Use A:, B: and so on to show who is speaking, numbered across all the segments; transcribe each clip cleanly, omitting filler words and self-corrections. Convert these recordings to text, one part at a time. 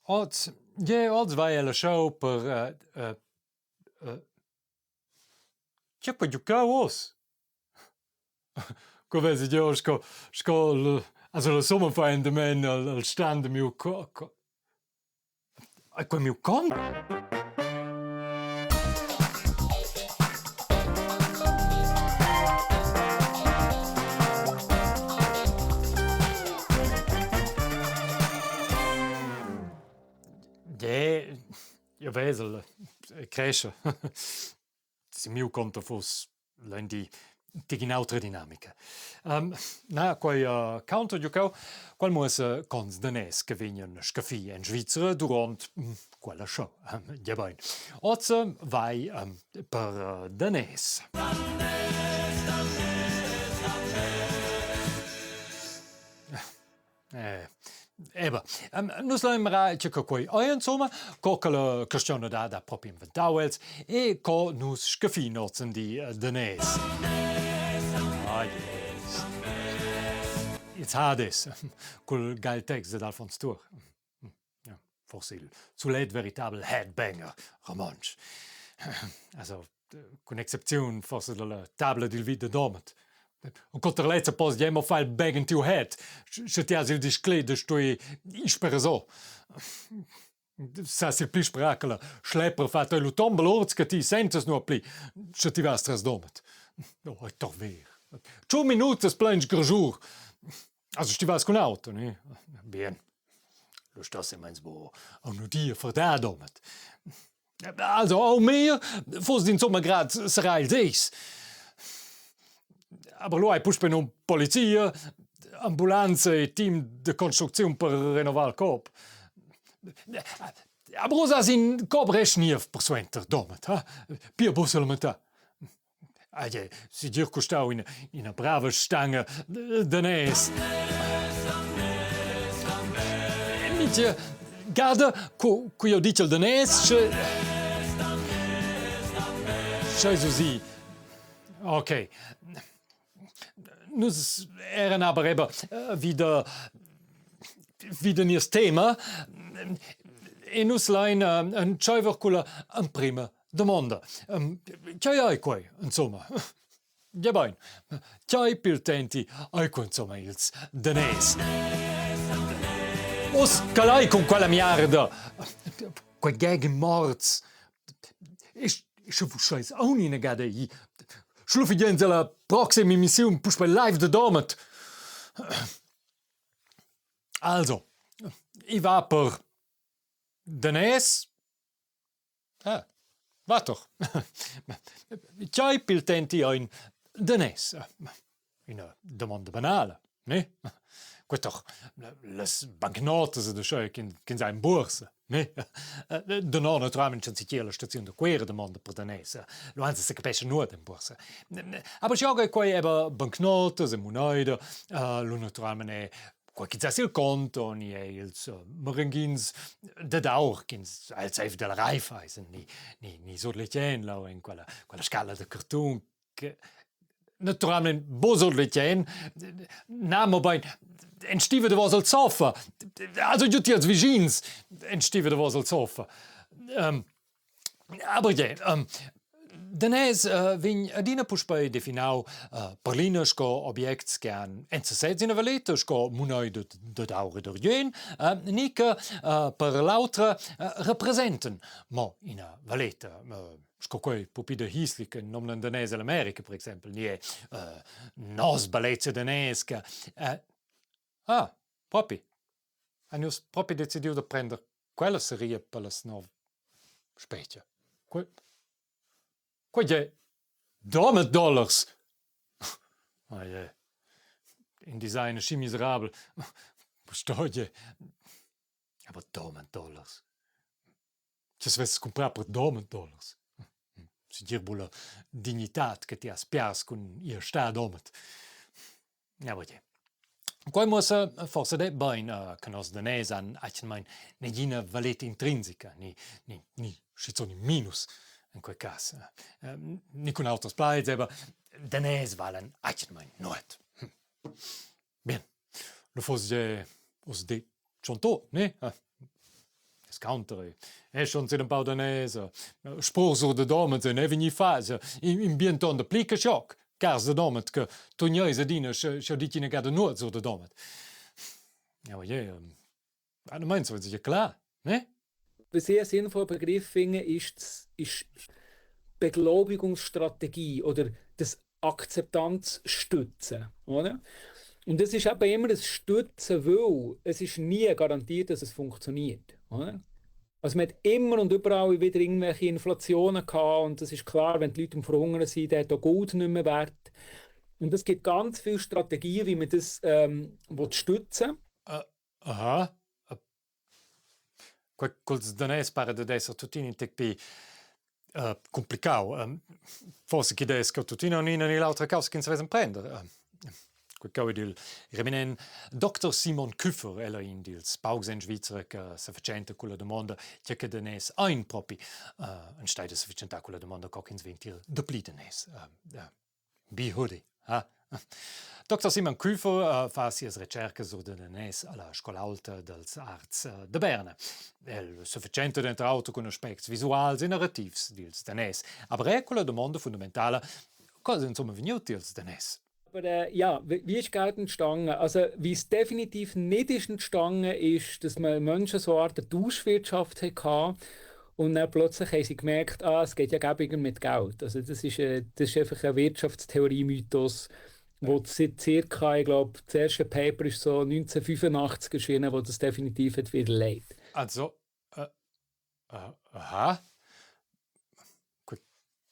A: Oz, gie, oz vai ella show per Tgei quei giucau uss? Co vesi jeu sco sco also la summa fa endamen al al stan da miu co co ei quei miu con? Gie, jeu vesel, ei crescha. Sin miu conto fuss lein dir in'autra dinamica. Um, na, quei uh, counter giucau, quel muossa cons daners che vegnan scaffi en Svizra duront mm, quella show. Ja bein. Oz vai um, per uh, daners. Eh, eba, nus lein mirar tge che quei ei insumma, co che la questiun dad ha propi inventau els e co nus scaffin ozendi daners. Ah, yes. Ils Hades, cul geil text dad Alfons Tuor. Ja, forse il sulet veritabel headbanger romontsch. Also, cun excepziun forse dalla tabla dil vit da Domat. Und conter lezza pos ti mo far il bang in tiu head, sche ti has il disclet da stuer ir sperasò. Sas il pli sperar che la schlepra fa tei lu ton balurds che ti sentas nuot pli, sche ti vas tras Domat. Oh, ei doch ver. Tschun minutas plein sgarschur. Also sti vas cun auto, ne? Bien. Lu stas meins bo aunc udir ferdar Domat. Also au mir fuss insomma grad serrar ils eis. Aber lu hai puspei num polizia, ambulanza e team de construcziun per renovar il corp. Aber uss has in corp resch niev persuenter, Domat, ha? Pia buca lamentar. Ei segir custau ina, ina brava stanga daners. Mincha gada co, co jeu ditg il daners, sche... Sche eis usi. Ok. Nus eran aber eben wieder wieder nies tema e nus lein entscheiver culla emprima Domanda. Tgei ei quei, insomma? Gebein, tgei pil tenti ei quei insomma ils daners? Uss calei cun quella miarda! Quei gag morts! Sche vus scheis aunc ina gada ir, sche lu figeins alla proxima emissiun puspei live da Domat. Also, i va per daners Ah, va doch. Tgei pil tenti ein daners? Ina damonda banala, ne? Quei toch las bancnotas ed uschè ch'ins ha in buorsa, ne? Danor naturalmein sch'ins tier la staziun da Cuera damonda per daners. Lu han se secapescha nuot en buorsa. Aber schi quei eba bancnotas e muneida, lu naturalmein è Quei ch'ins ha sil conto ni ei ils marenghins dad aur ch'ins ha el safe dalla Raiffeisen ni ni ni sut Letien leu en quella quella scala da cartun che naturalmein buc sut Letien, na, mobein en stiva davos al sofa, also giu tiels vischins en stiva davos al sofa. Aber je, daners vegn adina puspei definau per l'ina sco objects che han en sesez ina valeta, sco muneida dad aur ed argien, ni che per l'autra representan mo ina valeta, sco quei pupi da Hisli che nomnan daners ell'America per exempel, ni è nos balezia daners che ah, propi, han nus propi decidiu da prender Quella seria per las nov specia. Quei quei è Domet dollars! Ah je. In design aschi miserabel. Stoglie. Aber Domet dollars. Che svess cumprar per Domet dollars. Segir bulla dignitad che ti has piars cun ir sta a Domat. Ja, aber je. Quei muossa forsa dè bein che nos daners han atgnamain negina valeta intrinsica ni, ni, ni schizun in minus en quei cass. Ni cun auters plaids, aber daners valen atgnamain nuot. Bien, lu fuss je uss detg schon tot, ne? discounter è schon sin empau daners, spur sur da Domat ne vegni fas in bien ton da pli che schoc. Cars da Domat che tugneis adina sche sche dit ina gada nuot sur da Domat. Ja, je, du meinst, sicher klar, ne?
B: Was ich einen sinnvollen Begriff finde, ist, ist Beglaubigungsstrategie oder das Akzeptanz stützen, oder? Und das ist eben immer ein Stützen, weil es ist nie garantiert, dass es funktioniert, oder? Also man hat immer und überall wieder irgendwelche Inflationen gehabt und das ist klar, wenn die Leute am Verhungern sind, dann hat auch Gold nicht mehr Wert. Und es gibt ganz viele Strategien, wie man das ähm, stützen
A: will. Uh, aha. Quei culs daners para dad esser tuttina in tec pli uh, complicau. Um, forse chi'd es co tuttina ina ni l'autra causa ch'ins savess emprender. Uh, quei cheu ed il reminent Dr. Simon Küffer, el ei in dils paucs en Svizra che sefatschenta culla damonda tge che daners ein propi. Uh, enstagl da sefatschentar culla damonda co ch'ins vegn tier dapli daners. Uh, uh, Bi hudi, ha? Dr. Simon Küfer fa sias retschercas sur da daners alla scola aulta dals arts da Berna. El sefatschenta denter auter cun aspects visuals e narrativs dils daners. Aber er quella domanda fundamentala, cosa insomma vegniu tiels daners?
B: Aber äh, ja, wie ist Geld entstanden? Also, wie es definitiv nicht ist entstanden, ist, dass man Menschen so eine Art Tauschwirtschaft hatte und dann plötzlich haben sie gemerkt, ah, es geht ja gäbiger mit Geld. Also das ist, äh, das ist einfach ein Wirtschaftstheorie-Mythos, wo seit circa, ich glaube, das erste Paper ist so 1985 erschienen, wo das definitiv hat widerlegt.
A: Also, äh, äh, aha.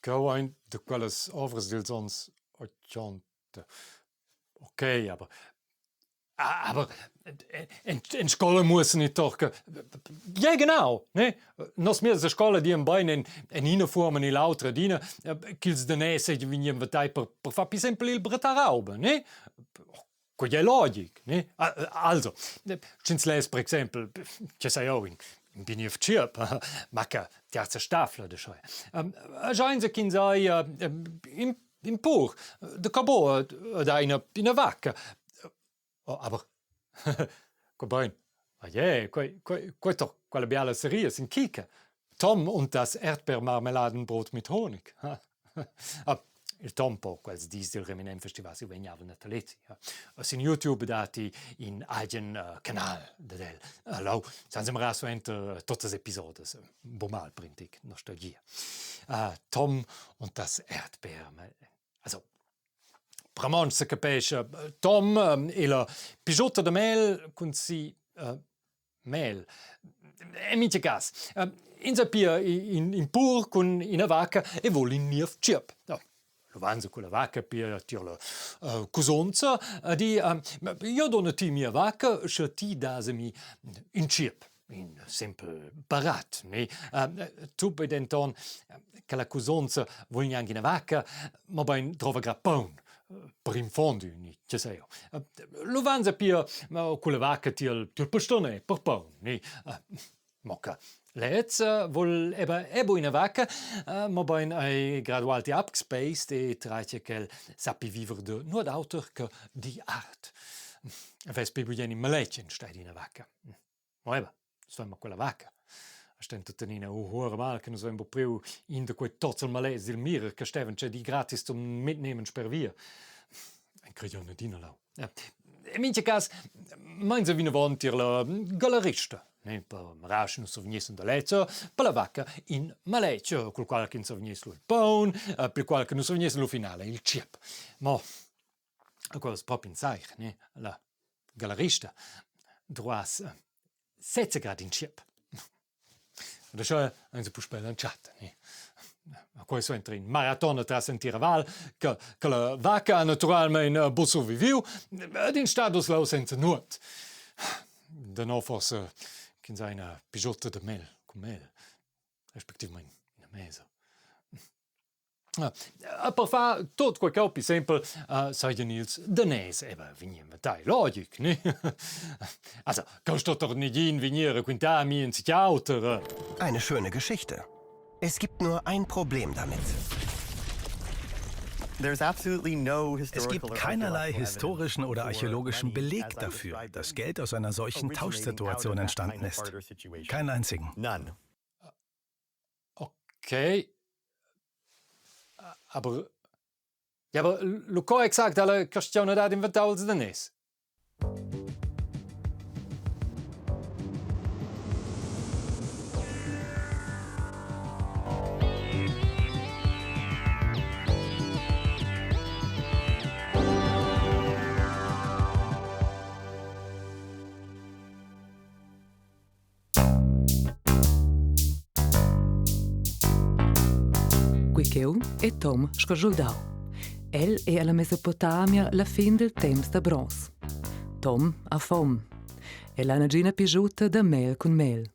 A: Cheu ein da quellas ovras dils onns 80. Ok, aber Aber en, en scola muossen i toch che ja genau, ne? Nos mirs a scola dien bein en, en ina fuorma ni l'autra adina ch'ils daners seigien vegni inventai per, per far pli sempel il brattar rauba, ne? Quei è logic, ne? Also, sch'ins less per exempel, che sai jeu, in, in bi niev tschiep, ma che terza stafla da scheu. Schein ch'ins ei in In pur da Cabo ed ha ina ina vacca. Oh, aber co bein. Ah je, quei quei quei doch quella biala seria sin Kika. Tom und das Erdbeermarmeladenbrot mit Honig. Ah, il Tom po quels dis dil reminent festival si vegnavel natalezi. Sin YouTube datti in agen uh, canal dad el. Lau san sembrar suenter totas episodas. Bo mal printic nostalgia. Uh, Tom und das Erdbeer. Also, Romontsch se capescha Tom e la pigiota da mel cun si uh, mel. En mintga cas, uh, ins ha pia in, in pur cun ina vacca e vul in niev tschiep. No, lu vanza quella vacca pia tier la uh, cusonza e di, uh, io dono ti mia vacca, sche ti das a mi in tschiep. In sempel barat, ne? Tup ei denton che la cusonza vul gnanc ina vacca, mobein drova grad paun per in fondue ni che sai jeu. Lu vanza pia culla vacca tiel tiel pastoner per paun, ne? Mo che lez vul eba è bu ina vacca, mobein ei grad ualti abgespaced e tratga ch'el sappi viver de nuot auter che di art. Vess pli bugen in maletg enstagl d'ina vacca. Mo eba, nus vein mo quella vacca. Stein tuttenina uh mal che nus vein buc priu in da quei tozzel malets dil Mirer che stevan tschei di gratis zum mitnehmen sper via. Ein crei jeu adina lau. In mintga cas meinsa vinavon tier la gallerista, ne, per mirar sche nus survegnissen da lezza per la vacca in maletg, cul qual ch'ins survegniss lu il paun, per il qual che nus survegnissen lu finale il tschiep. Mo quel es propi in seich, ne? La gallerista druass sezza grad in tschiep. Da scheu ein puspei l'entschatta, ne? A quei suenter in maraton tras entira val che, che la vacca ha naturalmein buc surviviu ed in status leu senza nuot. Da nov forse ch'ins ha ina pigiota da mel cun mel, respectivmein ina mesa. Per far tut quei cheu pli sempel seigien ils daners era vegnir inventai. Logic, ne? Also, cheu sto doch negin vegnir a quintar a mi enzatgi auter.
C: Eine schöne Geschichte. Es gibt nur ein Problem damit. Es gibt keinerlei historischen oder archäologischen Beleg dafür, dass Geld aus einer solchen Tauschsituation entstanden ist. Keinen einzigen.
A: Okay. Aber ja, aber lu co exact alla questione dad inventau ils daners?
D: Quei cheu è Tom scorschuldau. El è alla Mesopotamia la fin del temps da bronz. Tom ha fom. El ha nagina pigiutta da mel cun mel.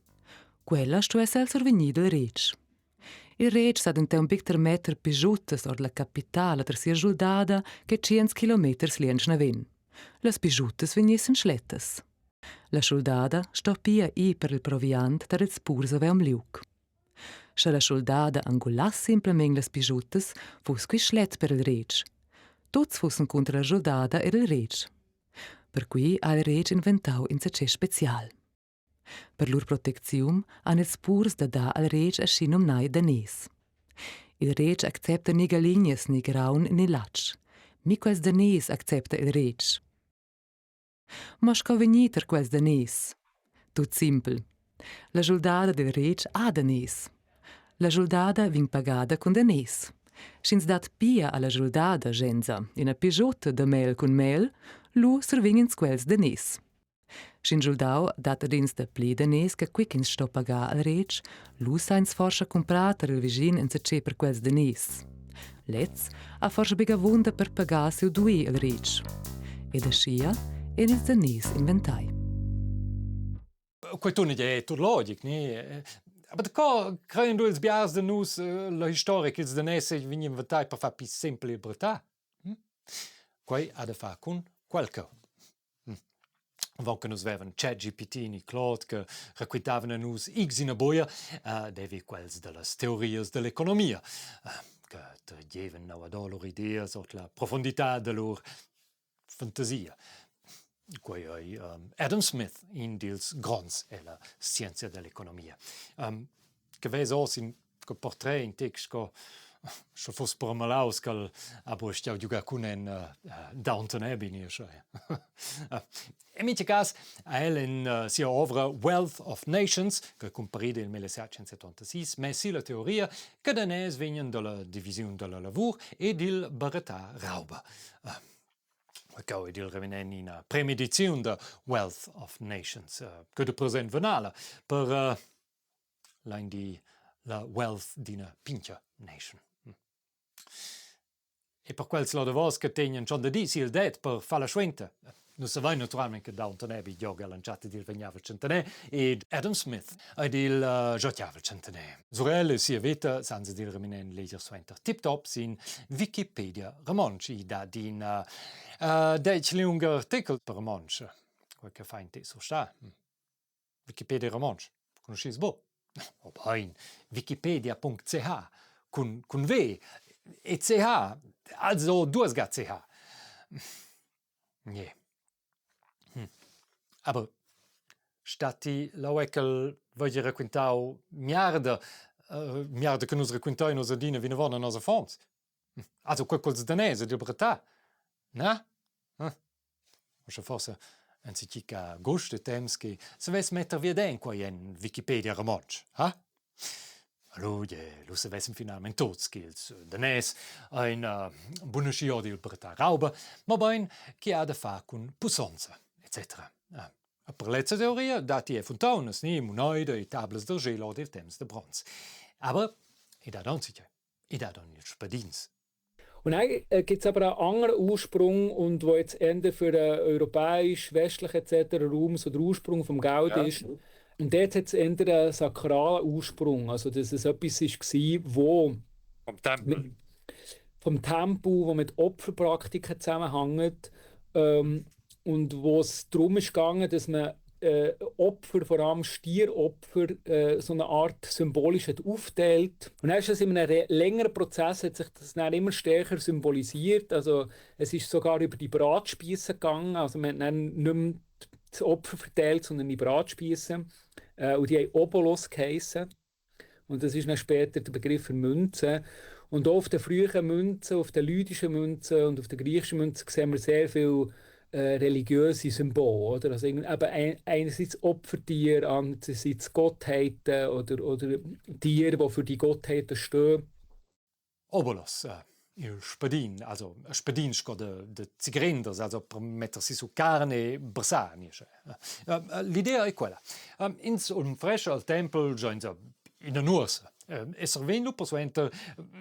D: Quella stuess el survegnir dal retg. Il retg sa denton buc termetter pigiuttas ord la capitala ter sia schuldada che tschients kilometers liensch naven. Las pigiuttas vegnessen schlettas. La schuldada sto pia ir per il proviant tar ils purs aveum liug. Sche la schuldada angulass simplamain las pigiuttas, fuss quei schlet per il retg. Tuts fussen cunter la schuldada ed il retg. Perquei ha il retg inventau insatgei special. Per lur protecziun han ils purs da dar al retg aschi numnai daners. Il retg accepta ni galignas ni graun ni latg. Ni quels daners accepta il retg. Ma sco vegnir tar quels daners? Tut simpel. La schuldada dil retg ha daners. La schuldada vegn pagada cun daners. Sch'ins dat pia alla schuldada Genza ina pigiota da mel cun mel, lu survegn ins quels daners. Sch'in schuldau dat ad ins dapli daners che quei ch'ins sto pagar al retg, lu sa ins forsa cumprar tar il vischin enzatgei per quels daners. Lez ha forsa buc avunda per pagar siu duer al retg. Ed aschia ein ils daners inventai.
A: Quei tuna è tut logic, ni? Aber co creien du ils biars de nus la historia ch'ils daners vegnan inventai per far pli sempel il brattar? Hm? Quei ha da far cun quel cheu. Avon che nus vevan ChatGPT ni Claude che raquintavan a nus x ina boia, devi quels dallas teorias dall'economia che tergevan nauadò lur ideas ord la profunditad da lur fantasia. Quei ei Adam Smith, in dils gronds ella scienzia dall'economia. Che vesa oz in portret in tec sco sche fuss per malaus ch'el ha buca stuiu giugar cun en Downton Abbey ni aschia. In mintga cas ha el en sia ovra Wealth of Nations, che cumparida in 1776, mess la teoria che daners vegnan dalla divisiun dalla lavur e dil barattar rauba. Cheu ei il reminent ina premediziun da Wealth of Nations, che da present venala per lein dir la wealth d'ina pintga nation. E per quels là davos che tegnan schon da di sil det per far la schuenta. Nus savein naturalmein che Downton Abbey gioga l'entschatta dil vegnavel tschentaner ed Adam Smith ed il uh, giotgavel tschentaner. Sur el e sia veta san se dil reminent leger suenter tip-top sin Wikipedia romontsch. I dat in uh, detg liung artikel per romontsch. Quel che fa in te surstà. Wikipedia romontsch, conoschis buc? Oh bein, wikipedia.ch cun, cun V e CH, also duas ga CH. Nee. Hm. Aber statti lau è ch'el vegli raquintau miarda, uh, miarda che nus raquintein oz adina vinavon a nos affons. Also quei culs daners ed il bratà. Na? Hm. Sche forsa enzatgi che ha gust e temps che savess metter viaden quei en Wikipedia romontsch, ha? Lu, je, lu savessen finalmein tuts ch'ils daners ein buna schi ord il brattar rauba, mobein che ha da far cun pussonza, etc. E per lezza teoria datti er funtaunas ni muneida e tablas d'argel ord il temps da bronz. Aber i dat aunc I dat aunc ils spadins.
B: Und dann äh, gibt es aber einen anderen Ursprung und wo jetzt Ende für den europäisch, westlichen etc. Raum so der Ursprung vom Geld ja. ist. Und dort hat es eher einen sakralen Ursprung, also dass es etwas war, wo
A: vom Tempel,
B: mit, vom Tempel, wo mit Opferpraktiken zusammenhängt ähm, und wo es darum ist gegangen, dass man Opfer, vor allem Stieropfer, so eine Art symbolisch hat aufteilt. Und dann ist das in einem längeren Prozess hat sich das dann immer stärker symbolisiert. Also es ist sogar über die Bratspieße gegangen. Also man hat dann nicht mehr das Opfer verteilt, sondern die Bratspieße. Und die haben Obolos geheissen. Und das ist dann später der Begriff für Münzen. Und auch auf den frühen Münzen, auf den lydischen Münzen und auf den griechischen Münzen sehen wir sehr viel religiöse Symbole. Oder? Also eben einerseits Opfertiere, andererseits Gottheiten oder Tiere, die für die Gottheiten stehen.
A: Obolos, il spadin, also spadin sco de zigrenders, also per metter sissu carn e brassar, L'idea è quella. Ins unfrescha al tempel giainsa ina nuorsa e survegn lu persuenter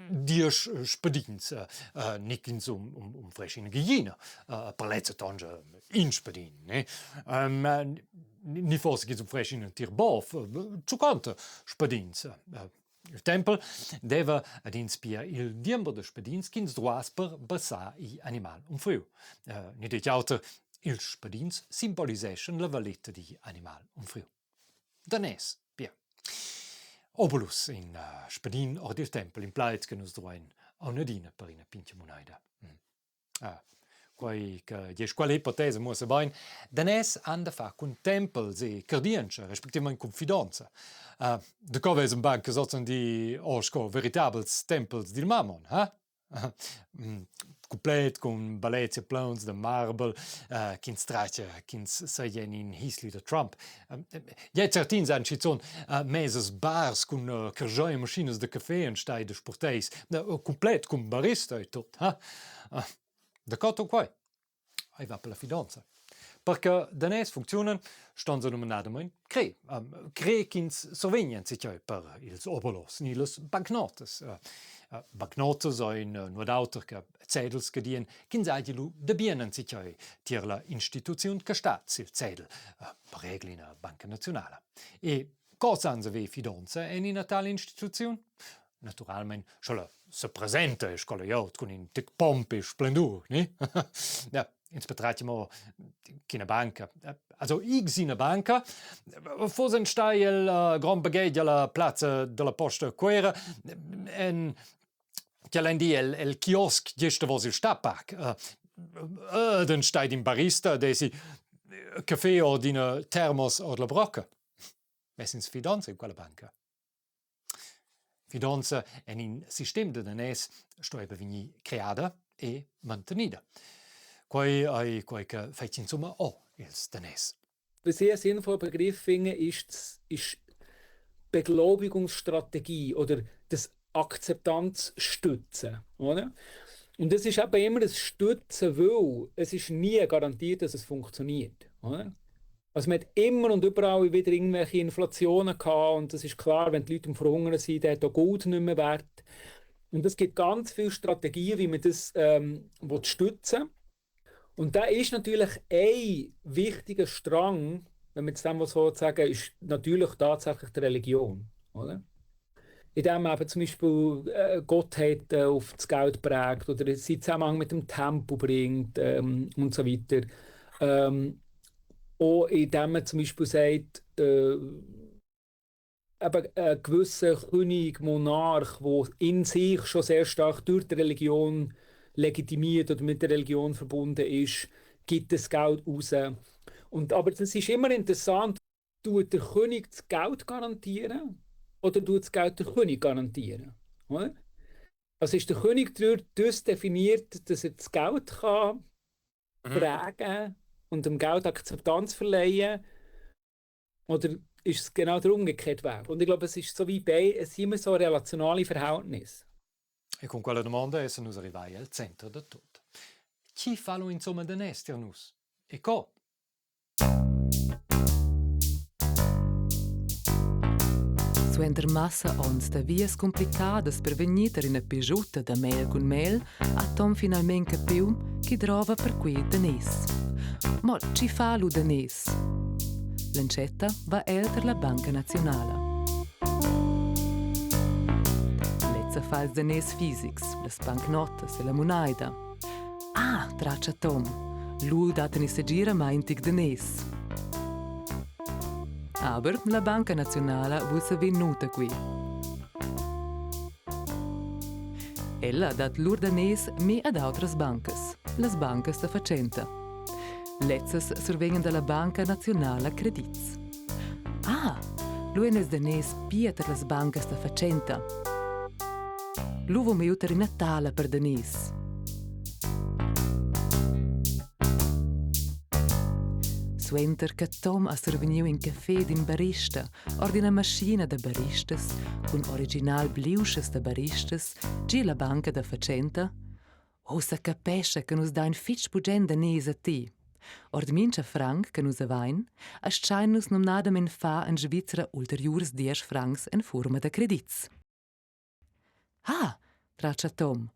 A: diesch spadins, ni ch'ins unfrescha ina giglina, per lezza tonscha in spadin, ne? Ni forsa ch'ins unfrescha in entir bov, tschunconta spadins. Il tempel deva ad ins pia il diember da spadins ch'ins duas per bassar igl animal unfriu. Ni detg auter, ils spadins simboliseschan la valeta digl animal unfriu. Daners, pia. Obolus, in spadin ord il tempel, in plaid che nus duein aunc adina per ina pintga muneida. Ah, quei che gest quella ipotesa muossa bein, daners han da far cun tempels e cardientscha, respectivamain cun fidonza. Daco vesen bancas ozendi o sco veritabels tempels dil mammon, ha? Cumplet cun balets e plauns da marbel ch'ins tratga ch'ins seigi en in hisli da Trump. Gie, certins han schizun mesas bars cun cargiai e maschinas da caffè enstagl da spurteis, cumplet cun barista e tut. Ha? Daco tut quei? Ei va per la fidonza. Perche daners funcziunan ston se numnadamein crer. Crer ch'ins survegn enzatgei per ils obolos ni las bancnotas. Bancnotas ein nuot auter che cedels che dian ch'ins hagi lu dabien enzatgei tier la instituziun che stat sil cedel, per regla ina banca naziunala. E co san saver fidonza en ina tala instituziun? Naturalmein sche la sepresenta e scola glieud cun in tec pomp e splendur, ni? Ja, ins patratga mo ch'ina banca, also igl ina banca, fuss stai el grond baghetg alla plazza dalla posta a Cuera en quel ein di el, el kiosk gest davos il Stadtpark. Dann steht in barista, der si Kaffee ord ina thermos ord la brocca. Mess ins fidonza in quella banca. Fidonza en in sistem da daners sto eben vegnir creada e mantenida. Quei ei quei che fetg insumma o ils daners.
B: Was ich einen sinnvollen Begriff finde, ist Beglaubigungsstrategie oder das Akzeptanzstützen. Oder? Und das ist eben immer ein Stützen, weil es ist nie garantiert, dass es funktioniert. Oder? Also man hat immer und überall wieder irgendwelche Inflationen gehabt und das ist klar, wenn die Leute am Verhungern sind, dann hat auch Gold nicht mehr Wert. Und es gibt ganz viele Strategien, wie man das stützen will. Und da ist natürlich ein wichtiger Strang, wenn man jetzt dem so sagen, ist natürlich tatsächlich die Religion. Oder? Indem eben zum Beispiel Gottheiten auf das Geld prägt oder sie in Zusammenhang mit dem Tempel bringt und so weiter. Auch indem man zum Beispiel sagt, eben ein gewisser König, Monarch, der in sich schon sehr stark durch die Religion legitimiert oder mit der Religion verbunden ist, gibt das Geld raus. Und, aber das ist immer interessant, tut der König das Geld garantieren oder tut das Geld der König garantieren? Oder? Also ist der König dadurch definiert, dass er das Geld kann prägen und dem Geld Akzeptanz verleihen oder ist es genau der umgekehrte Weg? Und ich glaube, es ist so wie bei, es sind immer so relationale Verhältnisse.
A: E con quella domanda essan nus arrivai al center da tut. Chi fa lu insomma daners tier nus? E co?
D: Suenter massa onns da vias complicadas per vegnir tar ina pigiutta da mel cun mel ha Tom finalmein capiu ch'i drova per quei daners. Mo tgi fa lu daners? L'entschatta va el tar la Banca naziunala. Lezza fa ils daners fisics, las bancnotas e la munaida. Ah, tratscha Tom, lu dat ni segiramain tic daners. Aber la Banca Naziunala vul saver nuta qui. Ella dat lur daners me ad autras bancas, las bancas da fatschenta. Lezzas survegnan dalla Banca Naziunala credits. Ah, lu ein ils daners pia tar las bancas da fatschenta. Lu vom eu tar ina tala per daners. Suenter che Tom ha survegniu in caffè d'in barista ord ina maschina da baristas cun original bliuschas da baristas gi la banca da fatschenta Ussa capescha che nus dain fitg bugen daners a ti. Ord mintga franc che nus avain, astgain nus numnadamein far en Svizra ulteriurs diesch francs en furma da credits. Ha, tratga Tom,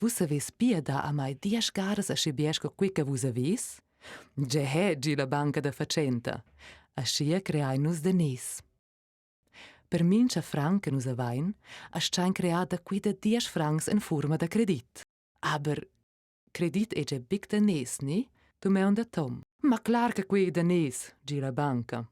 D: vus haveis pia dà a mai diesch gadas aschi bia sco quei che vus haveis? Ge, gi la banca da fatschenta. Aschia creain nus daners. Per mincha franc che nus avain, astgain crear da qui da diesch francs en fuorma da credit. Aber credit ei gia big daners, ni? Dumeun da Tom. Ma clar che quei ei daners, gi la banca.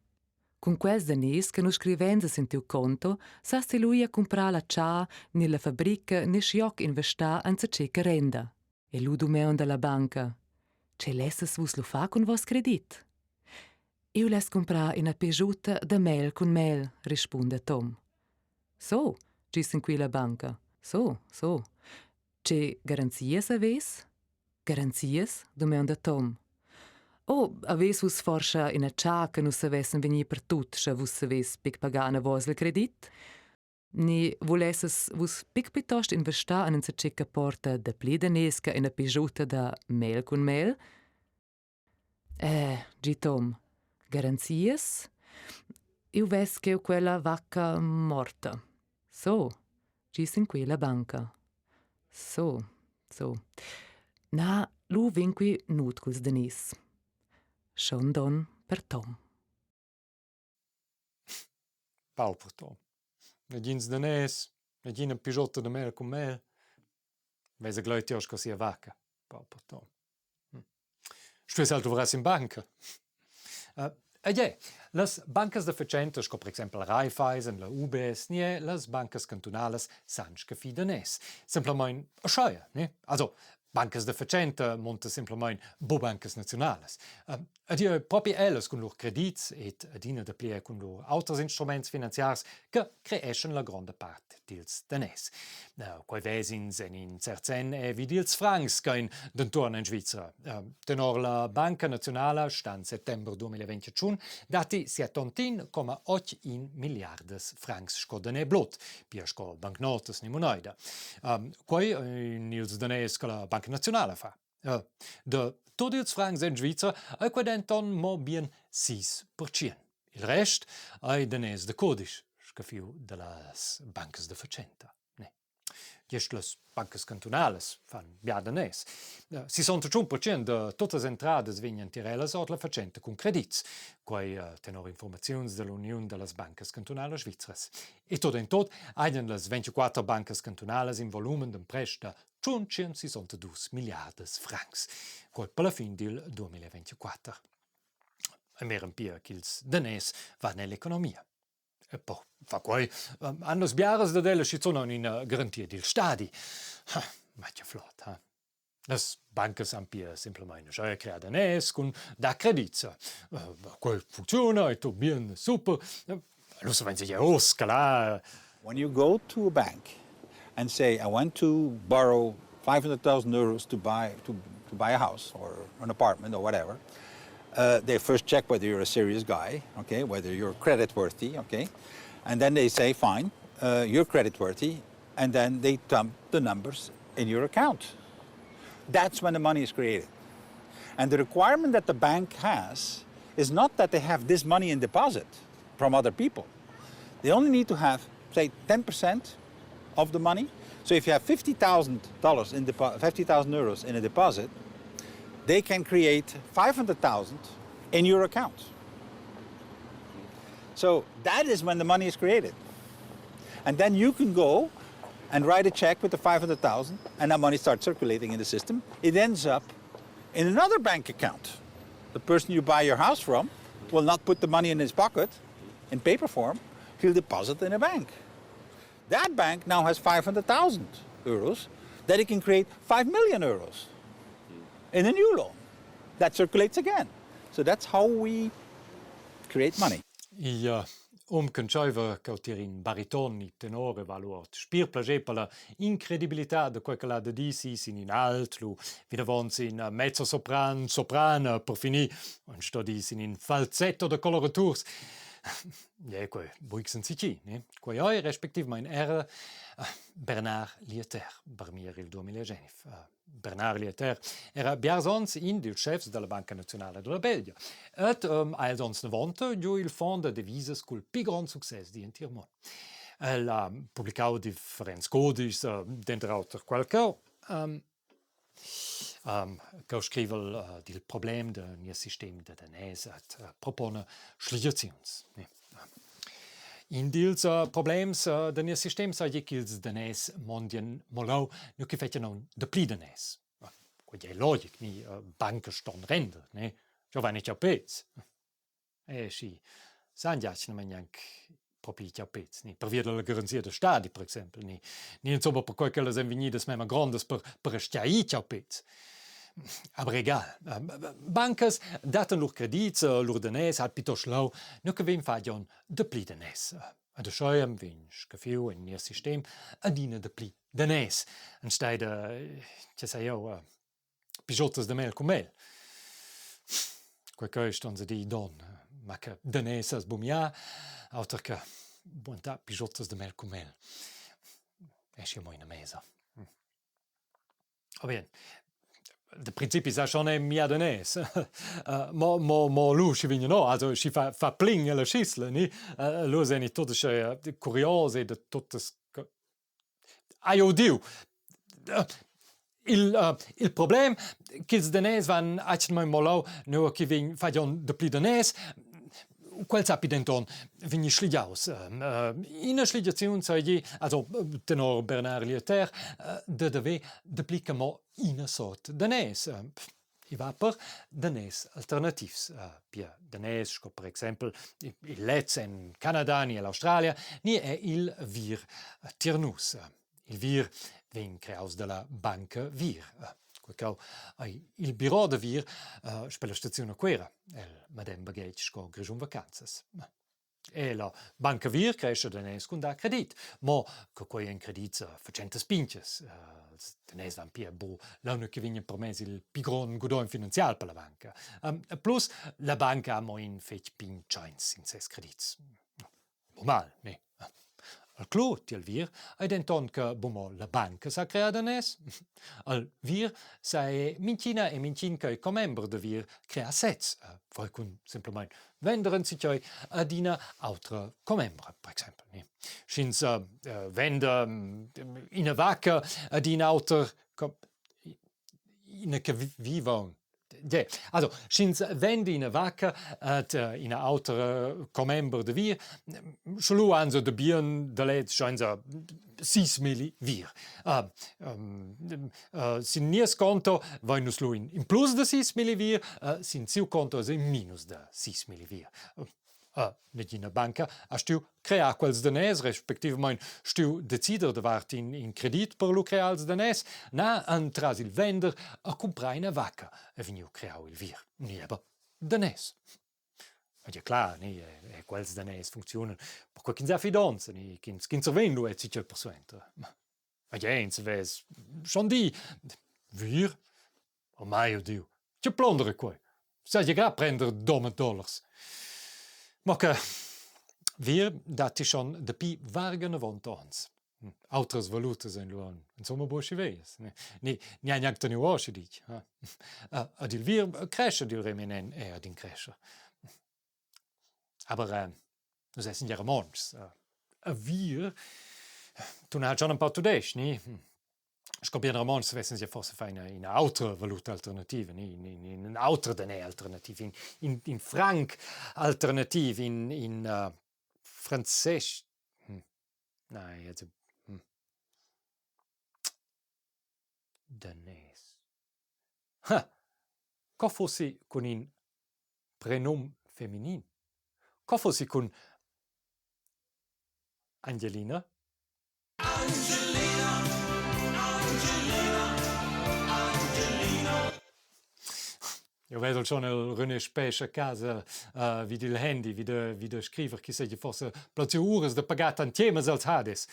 D: Cun quels daners che nus scrivens sin tiu conto, sas ti lu ir a cumprar la tscha ni la fabrica ni schioc investar enzatgei che renda. E lu dumeun dalla banca. Tgei lessas vus lu far cun vos credit? Eu less cumprar ina pegiutta da mel cun mel, rispunda Tom. So, gis in quella banca. So, so. Tge garanzias avess? Garanzias? dumonda Tom. Oh, avess vus forsa ina tscha che nus savessen vegnir per tut, sche vus savess bec pagar anavos il credit? Ni vulessas vus bec plitost investar en enzatgi che porta dapli daners che ina pigiutta da mel cun mel? Eh, gi Tom, garanzias? Eu vess ch'eu quella vacca morta. So, gi sin quella banca. So, so. Na, lu vegn qui nut culs daners. Schon don per Tom.
A: Pauper Tom. Nagins daners, nagina pigiota da mel cun mel. Vesa gleiti sco sia vacca. Pauper Tom. Stuess el duvrar sin banca. Ed è, las bancas da fatschenta sco per exempel Raiffeisen, la UBS ni er las bancas cantunalas san scaffir daners. Semplamein ascheia, ne? Also bancas da fatschenta munta semplamein bu bancas naziunalas. Ed ir propi ellas cun lur credits ed adina dapli er cun lur auters instruments finanziars che creeschan la gronda part dils daners. Quei ves'ins en in cert senn er vid ils francs ch'ein denton en Svizra. Tenor la Banca naziunala stan settember 2021 datti 71,81 milliardas francs sco daner blut, pia sco bancnotas ni muneida. Quei ein ils daners che la Banca naziunala fa. Da tut ils francs en Svizra ei quei denton mo bien 6%. Il rest ei daners da cudisch, scaffiu dallas bancas da fatschenta. Ne. Gest las bancas cantunalas fan bia daners. 61% da tuttas entradas vegnan tier ellas ord la fatschenta cun credits, quei tenor informaziuns dall'Uniun dallas bancas cantunalas svizras. E tot en tot hajan las 24 bancas cantunalas in volumen d'emprest da 162 milliardas francs, quei per la fin dil 2024. E meren pia ch'ils daners van nell'economia. E po fa quei han las biaras dad ella schizun aunc ina garantia dil stadi. Ha, ma che flot, ha. Las bancas han pia semplamein aschia creà daners cun dar credits. Quei funcziuna, ei tut bien, super. Lu savein si oz scalar.
E: When you go to a bank and say, I want to borrow 500,000 euros to buy, to, to buy a house or an apartment or whatever, they first check whether you're a serious guy, okay, whether you're creditworthy, okay, and then they say, fine, you're creditworthy, and then they dump the numbers in your account. That's when the money is created. And the requirement that the bank has is not that they have this money in deposit from other people. They only need to have, say, 10% of the money. So if you have $50,000 in 50,000 euros in a deposit, they can create 500,000 in your account. So that is when the money is created. And then you can go and write a check with the 500,000 and that money starts circulating in the system. It ends up in another bank account. The person you buy your house from will not put the money in his pocket. in paper form, he'll deposit in a bank. That bank now has 500,000 euros that it can create 5 million euros in a new loan that circulates again. So that's how we create money.
A: Igl um ch'entscheiva cheu tier in bariton ni tenor e va lu ord spir plascher per la incredibilitad da quei ch'el ha da dir si sin in alt, lu vinavon sin mezzosopran, soprana, per finir en sto dir sin in falsetto da coloraturs. Ja, quei buc senza ne? Quei ei respectivmein era Bernard Lieter, barmier il 2009. Bernard Lieter era biars onns in dils schefs dalla Banca naziunala dalla Belgia ed um, ha els onns 90 giu il fond da devisas cul pli grond success digl entir mund. El ha publicau differents codices, denter auter quel cheu um, um, cheu scrivel uh, dil problem da nies sistem da daners et uh, propona schligiaziuns. In dils uh, problems uh, da nies sistem seigi ch'ils daners mondien mo leu, nu che fettan aunc dapli daners. Quei ei logic, ni uh, bancas ston render, ne? Jeu vai nicht pez. Eh schi, san giachnamaing gnanc propi chau pez, ni pervia dalla garanzia da stadi per exempel, ni, ni insomma perquai ch'ellas èn vegnidas memma grondas per, per restiar ir chau pez. Aber egal, bancas dattan lur credits, lur daners halt piuttost lau, nu che vegn fatg on dapli daners. Ed uschia vegn scaffiu en nies sistem adina dapli daners, enstagl da, che sai jeu, Pischottas da mel cun mel. Quei cheu ston se dir don, ma che daners has bumià, auter che buontà pischottas da mel cun mel. Eschi mo ina mesa. Va bien. Da principi sa schon è mia daners. Mo mo mo lu schi vegn no, also schi fa fa pling alla schisla, ni? Lu seni tut sche curios e da tuttas Hai udiu? Il, il problem ch'ils daners van atgnamain mo leu, nua ch'i vegn fatg aunc dapli daners, quel sappi denton vegnir schligiaus. Ina schligiaziun seigi, also tenor Bernard Lietaer, dad haver dapli che mo ina sort daners. I va per daners alternativs, pia daners sco per exempel il lez en Canada ni ell'Australia ni è il vir tier nus. Il vir vegn creaus dalla banca Vir. Quei cheu ei il biro da Vir sper la staziun a Cuera, el medem baghetg sco Grischun Vacanzas. E la Banca Vir crescha daners cun dar credit, mo che quei ein credits a fatschentas pintgas. Els daners van pia buc l'onn che vegn permess il pli grond gudogn finanzial per la banca. Plus la banca ha mo in fetg pign tscheins sin ses credits. Normal, ne? Al clo tiel vir ei denton che buc mo la banca sa crear daners. Al vir sa è mintgina e mintgin che ei commember da vir crear sez, voi cun semplamein vender enzatgei ad ina autra commembra, per exempel. Ne? Sch'ins uh, venda ina vacca ad in auter ina che viva Yeah. Also, sch'ins venda ina vacca ad ina autra commember da vir, sche lu han se da bien da lez scheinsa 6.000 vir. Uh, um, uh, sin nies conto vein nus lu in, in plus da 6.000 vir, uh, sin siu conto es in minus da 6.000 vir. Uh, negina banca ha stuiu crear quels daners, respectivamain stuiu decider davart in, in credit per lu crear els daners, na entras il vender a cumprar ina vacca è vegniu creau il vir. Ni aber daners. Ma ja klar, ni, e, e quels daners funcziunan perquei ch'ins ha fidonza, ni ch'ins ch'ins survegn lu e persuenter. Ma ja, ins vess schon di, vir, oh mai, oh Diu, che plondere quei? Sai ja grad prender dom dollars. Ma che vir datti schon dapi varga 90 onns. Autras valutas ein lu insomma buc aschi veglias. Ni, ni ein gnanc teniu aschi ditg. Ad il vir cresce dil reminent è ad in crescer. Aber äh, nus essen ja romontschs. A vir tuna schon ein paar tudestg, ni? Sco bien romontschs vessen sie forse far ina, ina autra valuta alternativa, ni in, in, in auter daner alternativ, in, in, in franc alternativ, in, in uh, franzés. Hm. Nein, also hm. Daners. Ha! Co fossi cun in prenum feminin? Co fossi cun Angelina? Eu vedel schon il René Spescha a casa uh, vid il handy, vid da, vid da scriver chi seigi forse plaziu uras da pagar tantiemas als Hades.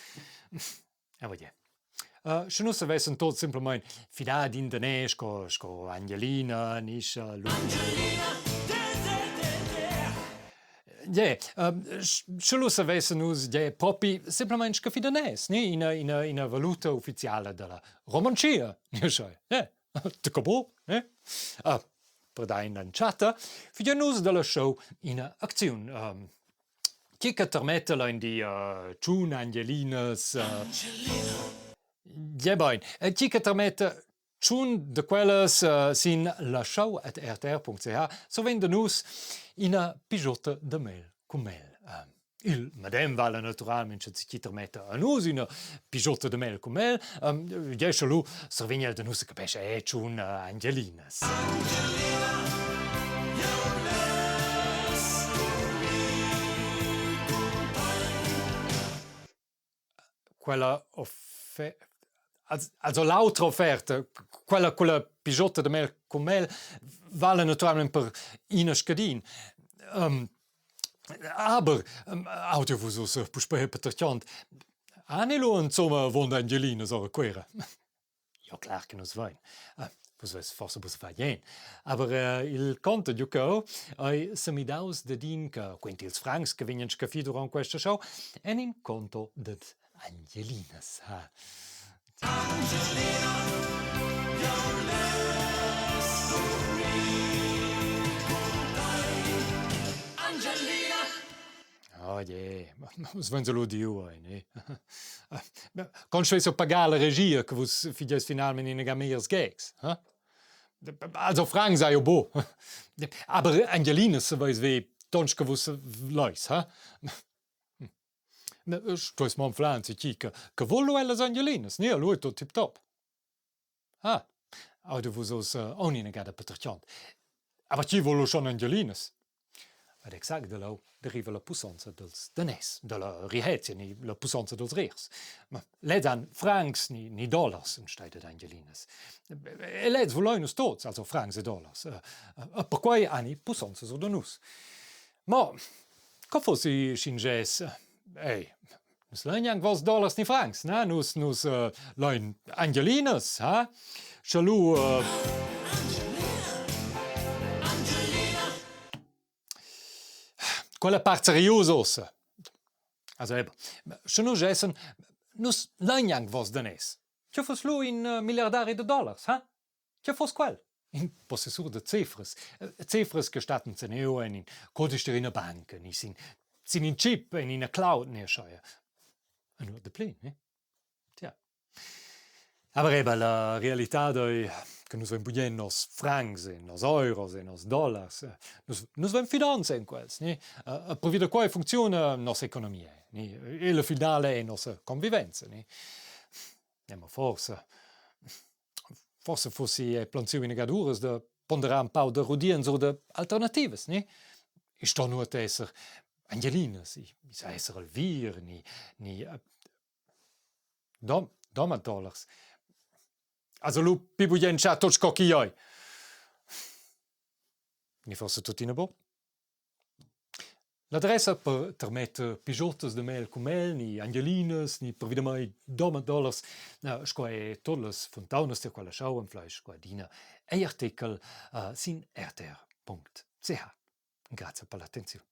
A: Aber yeah. Uh, sche nus savessen tot simplamain fidar d'in daner sco, sco Angelina, Nisha, Lu. Angelina! Yeah, uh, sche lu savessen nus yeah, propi simplamain scaffi daners, ne? Ina, ina, ina valuta ufficiala dalla Romontschia, ne? Yeah, te bo, ne? Uh, per dar in'entschatta, figia nus dalla show ina acziun. Um, Chi che tarmetta lain dir tschun angelinas Gebain, chi che tarmetta tschun da quellas sin la show at rtr.ch survegn da nus ina pijotta da mel cun mel. Il medem vala naturalmein sche chi tarmetta a nus ina pijotta da mel cun mel, jescha lu survegn el da nus capescha è tschun angelinas. Quella offe also l'autra offerta, quella culla pijotta da mel cun mel, vala naturalmein per ina scadin. Um, aber audio vus ussa puspei patertgond, han lu insomma avon Angelinas ora Cuera? Ja clar che nus vein. Vus veis forsa buca far ien. Aber il conto giu cheu ei semidaus dad in che quenti ils francs che vegnan scaffi duront questa show en in conto dad Angelinas. Ha. Angelina, jeu less durmir cun tei. Angelina! Oh je, nus vein lu udiu ei, ne? Con stueis jeu pagar la regia che vus figeis finalmein inaga megliers gags, ha? Also franc sei jeu buc. Aber Angelina saveis ver ton che vus leis, ha? Stueis mo anflar enzatgi che che vul lu ellas Angelinas, ni? Lu ei tut tiptop. Ah, auda vus uss aunc ina gada patertgond. Aber chi vul lu schon Angelinas? Ed exact da leu deriva la pussonza dals daners, dalla rihezia ni la pussonza dals rehs. Ma lez han francs ni, ni dollars enstagl dad Angelinas. E lez vulein nus tots, also francs e dollars. E perquei hani pussonza sur da nus. Mo, co fossi sch'in gess, ei, Nus lein gnanc vos dollars ni francs, na? Nus, nus uh, lein Angelinas, ha? Sche lu... Uh... Quella part seriusa ussa. Also eben, sche nus essen, nus lein gnanc vos daners. Che fuss lu in uh, milliardari de dollars, ha? Che fuss quel? In possessur da cefras. Cefras che stattan zeneu en in codisch der ina banca, ni sin, sin in chip en ina cloud ni aschia. E nuot dapli, ne? Tja. Aber eben la realitad ei che nus vein bugen nos francs e nos euros e nos dollars. Nus, nus vein fidanza in quels, ni? E pervi da quei funcziuna nossa economia, ni? E la finale è nossa convivenza, ni? Ja, ma forsa Forsa fussi ei plaunsiu inaga uras da ponderar empau da rudien sur da alternativas, ni? I sto nuot esser Angelinas, i sa esser Elvir ni ni Dom Domat dollars. Also lu pi bugen schar tut sco ch'igl ei. Ni forsa tuttina buc? L'adressa per tarmetter pigiottas da mel cun mel ni angelinas ni pervi da mai domat dollars sco er tut las funtaunas tier quella schau anfleis sco adina egl artechel sin rtr.ch. Grazia per l'attenziun.